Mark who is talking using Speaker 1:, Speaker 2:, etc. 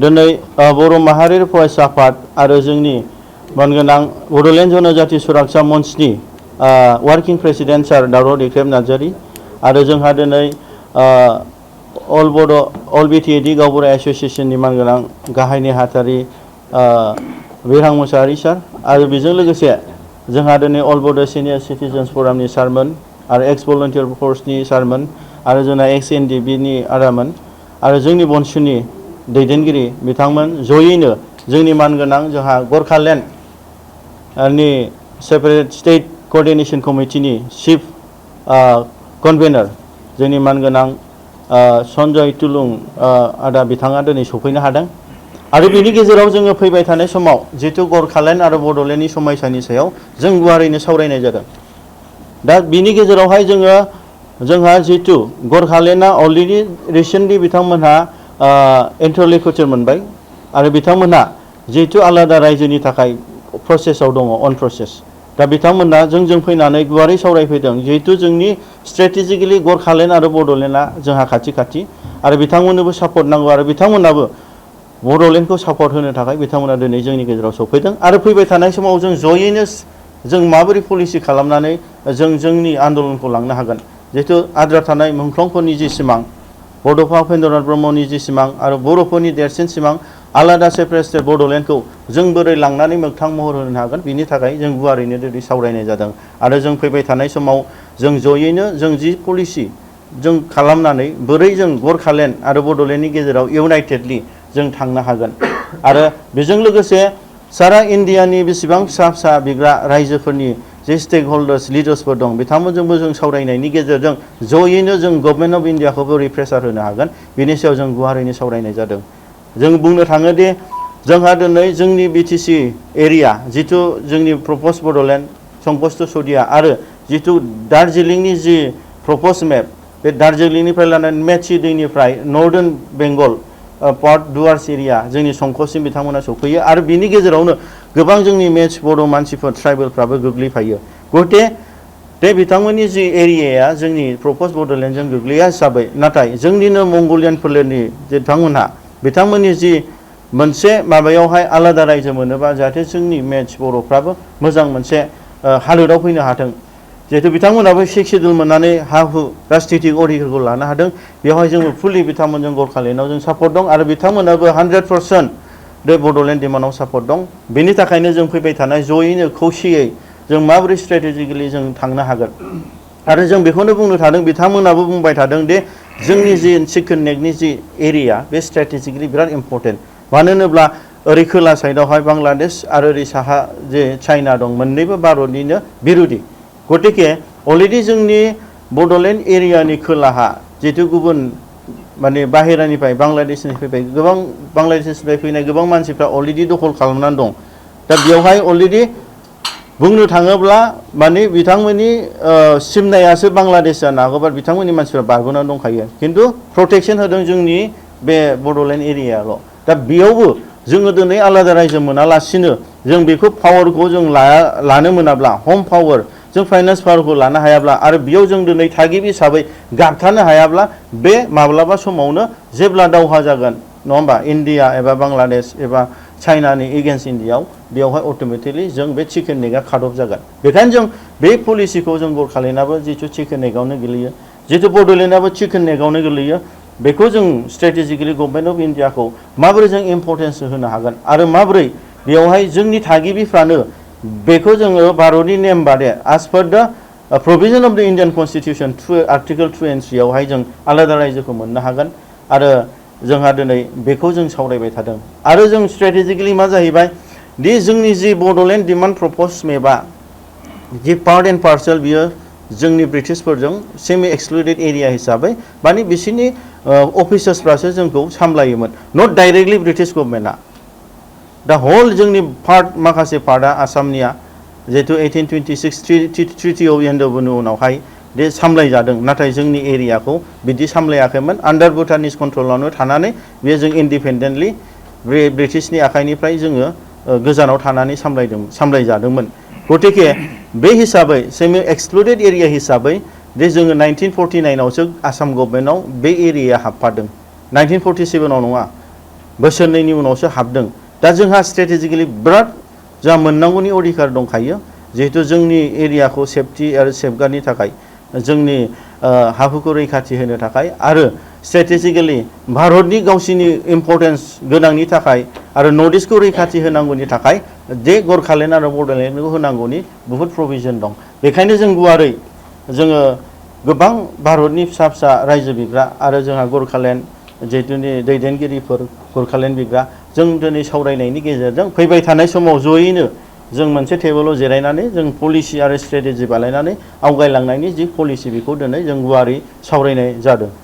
Speaker 1: दिनै बर' माहारियारि फरायसा आफाद आरो जोंनि मानगोनां बड'लेण्ड जनजाति सुरक्षा मंचनि वार्किं प्रेसिडेन्ट सार दावराव दैख्रेब नार्जारि आरो जोंहा दिनै अल बिटिएडि गावबुरा एस'सिएशननि मानगोनां गाहाय नेहाथारि बिरहां मुसाहारि सार आरो बेजों लोगोसे जोंहा दिनै अल बड' सिनियर सिटिजेन्स फरामनि सारमोन आरो एक्स भलन्टियार फर्सनि सारमोन आरो जोंना एक्स एनडिएफबिनि आदामोन आरो जोंनि बनसुनि दैदेनगिरि बिथांमोन जयैनो जोंनि मानगोनां जोंहा गोरखालेण्डनि separate state coordination कमिटिनि chief convenor जोंनि मानगोनां सन्जय तुलुं आदा बिथाङा दिनै सफैनो हादों आरो बेनि गेजेराव जोङो फैबाय थानाय समाव जिहेतु गोरखालेण्ड आरो बड'लेण्डनि समयसानि सायाव जों गुवारैनो सावरायनाय जादों। दा बिनि गेजेरावहाय जोंहा जिहेतु गोरखालेण्डआ अलरेडि रिसेन्टलि बिथांमोनहा इन्टारल'कुटर मोनबाय आरो बिथांमोनहा जिहेतु आलादा रायजोनि थाखाय प्रसेसआव दङ अन प्रसेस। दा बिथांमोना जों फैनानै गुवारै सावरायफैदों जिहेतु जोंनि स्ट्रेटेजिकेलि गोरखालेण्ड आरो बड'लेण्डआ जोंहा खाथि खाथि आरो बिथांमोननोबो सापर्ट नांगौ आरो बिथांमोनाबो बड'लेण्डखौ सापर्ट होनो थाखाय बिथांमोना दिनै जोंनि गेजेराव सफैदों आरो फैबाय थानाय समाव जों जयैनो जों माबोरै पलिसि खालामनानै जोंनि आन्दलनखौ लांनो हागोन जिहेतु आद्रा थानाय मुंख्लंफोरनि जि सिमां बड'फा उपेन्द्रनाथ ब्रह्मनि जि सिमां आरो बर'फोरनि देरसिन सिमां आलादा सेपारेट स्टेट बड'लेण्डखौ जों बोरै लांनानै मोगथां महर होनो हागोन बिनि थाखाय जों गुवारैनो दिनै सावरायनाय जादों आरो जों फैबाय थानाय समाव जों जयैनो जों जि पलिसि जों खालामनानै बोरै जों गोरखालेण्ड आरो बड'लेण्डनि गेजेराव इउनाइटेडलि जों थांनो हागोन आरो बेजों लोगोसे सारा इन्डियानि बेसेबां फिसा बिग्रा रायजोफोरनि जे स्टेक हल्डार्स लिडार्सफोर दं बिथांमोनजोंबो जों सावरायनायनि गेजेरजों जयैनो जों गभर्नमेन्ट अफ इन्डियाखौ बोरै प्रेसार होनो हागोन बिनि सायाव जों गुवारैनो सावरायनाय जादों। जों बुंनो थाङो दि जोंहा दिनै जोंनि बिटिसि एरिया जिथु जोंनि प्रप'ज बड'लेण्ड संकष्ट सदिया आरो जिथु दार्जिलिंनि जि प्रप'ज मेप बे दार्जिलिंनिफ्राय लानानै मेची दैनिफ्राय northern Bengal part dwarfs area जोंनि संकससिम बिथांमोना सफैयो आरो बिनि गेजेरावनो गोबां जोंनि मेच बड' मानसिफोर ट्राइबेलफ्राबो गोग्लैफायो गथे बे बिथांमोननि जि एरियाया जोंनि प्रप'ज बड'लेण्डजों गोग्लैया हिसाबै नाथाय जोंनिनो मंगलियान फोलेरनि बिथांमोननि जि मोनसे माबायावहाय आलादा रायजो मोनोबा जाहाथे जोंनि मेच बर'फ्राबो मोजां मोनसे हालोदाव फैनो हाथों जिहेतु बिथांमोनाबो सिक्स शिड्युल मोननानै हा हु राजनितिक अधिकारखौ लानो हादों बेवहाय जोङो फुलि बिथांमोनजों गोरखालेण्डआव जों सापर्ट दं आरो बिथांमोनाबो 100% बे बड'लेण्ड डिमान्डआव सापर्ट दं बेनि थाखायनो जों फैबाय थानाय जयैनो खौसेयै जों माबोरै स्ट्रेटेजिकेलि जों थांनो हागोन आरो जों बेखौनो बुंनो थादों बिथांमोनाबो बुंबाय थादों दि जोंनि जि चिकेन नेकनि जि एरिया बे स्ट्रेटेजिकेलि बिराद इम्पर्टेन्ट मानो होनोब्ला ओरै खोला साइडआवहाय बांलादेश आरो ओरै साहा जे चाइना दं मोननैबो भारतनिनो बिरोधि गतिके अलरेडि जोंनि बड'लेण्ड एरियानि खोलाहा जिहेतु गुबुन माने बाहेरानिफ्राय बांलादेशनिफ्राय गोबां बांलादेशनिफ्राय फैनाय गोबां मानसिफ्रा अलरेडि दखल खालामनानै दं दा बेवहाय अलरेडि बुंनो थाङोब्ला माने बिथांमोननि सिमनायासो बांलादेश जानो हागौ बा बिथांमोननि मानसिफ्रा बारग'नानै दंखायो खिन्थु प्रटेक्शन होदों जोंनि बे बड'लेण्ड एरियायाल' दा बेयावबो जोङो दिनै आलादा रायजो मोनालासिनो जों बेखौ पावारखौ जों लानो मोनाब्ला हम पावार जों फाइनान्स पावारखौ लानो हायाब्ला आरो बेयाव जों दिनै थागिबि हिसाबै गाबथानो हायाब्ला बे माब्लाबा समावनो जेब्ला दावहा जागोन नङा होमबा इन्डिया एबा बांलादेश एबा चाइनानि एगेन्स्ट इन्डियायाव बेवहाय अट'मेटिकलि जों बे चिकेन नेकआ काट अफ जागोन बेखायनो जों बे पलिसिखौ जों गोरखालेण्डआबो जिथु चिकेन नेकआवनो गोलैयो जिथु बड'लेण्डआबो चिकेन नेकआवनो गोलैयो बेखौ जों स्ट्रेटेजिकेलि गभर्नमेन्ट अफ इन्डियाखौ माबोरै जों इम्पर्टेन्स होनो हागोन आरो माबोरै बेवहाय जोंनि थागिबिफ्रानो बेखौ जोङो भारतनि नेम बादे एज पार द प्रभिजन अफ द इन्डियान कन्स्टिटिउसन आर्टिकल 2 and 3 आवहाय जों आलादा रायजोखौ मोननो हागोन आरो जोंहा दिनै बेखौ जों सावरायबाय थादों आरो जों स्ट्रेटेजिकेलि मा जाहैबाय दि जोंनि जि बड'लेण्ड डिमान्ड प्रप'ज मेपआ जि पार्ट एन्ड पार्सेल बियो जोंनि ब्रिटिशफोरजों सेमि एक्सक्लुडेड एरिया हिसाबै माने बिसोरनि अफिसार्सफ्रासो जोंखौ सामलायोमोन नट डाइरेक्टलि ब्रिटिश गभर्नमेन्टआ दा होल जोंनि पार्ट माखासे पार्टआ आसामनिया जिहेतु 1826 ट्रिटि अफ एन्डबनि उनावहाय बे सामलायजादों नाथाय जोंनि एरियाखौ बिदि सामलायाखैमोन आन्डार भुटानिस कन्ट्रलावनो थानानै बेयो जों इन्डिपेन्डेन्टलि ब्रिटिशनि आखाइनिफ्राय जोङो गोजानाव थानानै सामलायजादोंमोन गतिके बे हिसाबै सेमि एक्सक्लुडेड एरिया हिसाबै जे जोङो 1949 आवसो आसाम गभर्नमेन्टआव बे एरियाया हाबफादों 1947 आव नङा बोसोरनैनि उनावसो हाबदों दा जोंहा स्ट्रेटेजिकलि बिराद जोंहा मोननांगौनि अधिकार दंखायो जिहेतु जोंनि एरियाखौ सेफटि आरो सेफगार्डनि थाखाय जोंनि हाफोरखौ रैखाथि होनो थाखाय आरो स्ट्रेटेजिकलि भारतनि गावसिनि इम्पर्टेन्स गोनांनि थाखाय आरो नर्थ इस्टखौ रैखाथि होनांगौनि थाखाय जे गरखालेण्ड आरो बड'लेण्डखौ होनांगौनि बुहुत प्रभिजन दं बेखायनो जों गुवारै जोङो गोबां भारतनि फिसा फिसा रायजो बिग्रा आरो जोंहा गरखालेण्ड जिहेतुनि दैदेनगिरिफोर गरखालेण्ड बिग्रा जों दिनै सावरायनायनि गेजेरजों फैबाय थानाय समाव जयैनो जों मोनसे टेबोलाव जिरायनानै जों पलिसि आरो स्ट्रेटेजि बानायनानै आवगायलांनायनि जि पलिसि बेखौ दिनै जों गुवारै सावरायनाय जादों।